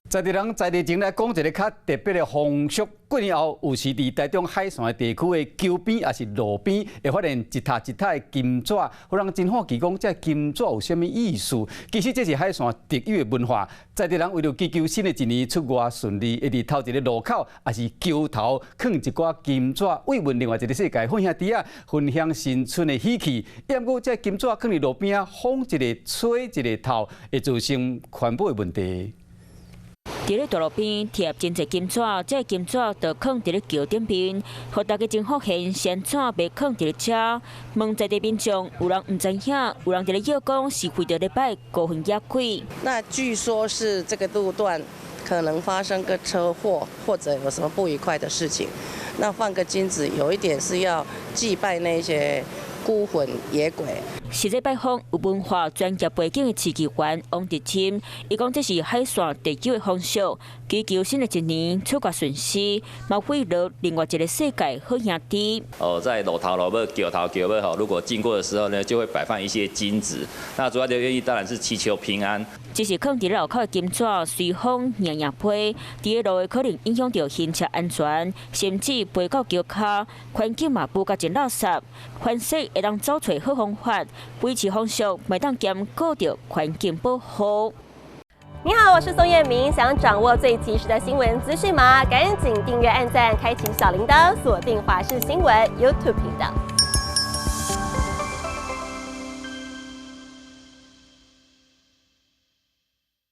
在地人在地前來講一个較特別的風俗。過年後，有時佇台中海線的地區的橋邊，抑是路邊，會發現一塔一塔的金紙，予人真好奇講，這金紙有啥物意思？其實這是海線特有的文化。在地人為著祈求新的一年出外順利，會佇頭一个路口，抑是橋頭，囥一寡金紙，慰問另外一个世界好兄弟仔，分享新春的喜氣。毋過，這金紙囥佇路邊仔，風一个吹一个透，會造成環保的問題。佇咧大路邊貼真濟金紙，這金紙就囥佇咧橋頂面，予大家真發現是按怎欲囥佇咧遮。問在地民眾，有人毋知影，有人佇咧臆講是為著咧拜孤魂野鬼。那據說是這個路段可能發生個車禍，或者有什麼不愉快的事情，那放個金紙，有一點是要祭拜那些孤魂野鬼。實際拜訪有文化專業背景的市議員王德欽，伊講這是海線特有的風俗，祈求新的一年出國順遂，嘛賄賂另外一個世界好兄弟。哦，在路頭路尾、橋頭橋尾吼，如果經過的時候呢，就會擺放一些金紙。那主要的原意當然是祈求平安。只是囥佇路口的金紙隨風搖搖飛，佇个路會可能影響著行車安全，甚至飛到橋跤，環境嘛布甲真垃圾。凡勢會當找揣好方法，維持風俗，袂當兼顧著環境保護。你好，我是宋燕明，想掌握最及時的新聞資訊嗎？趕緊訂閱、按讚、開啟小鈴鐺，鎖定華視新聞 YouTube 頻道。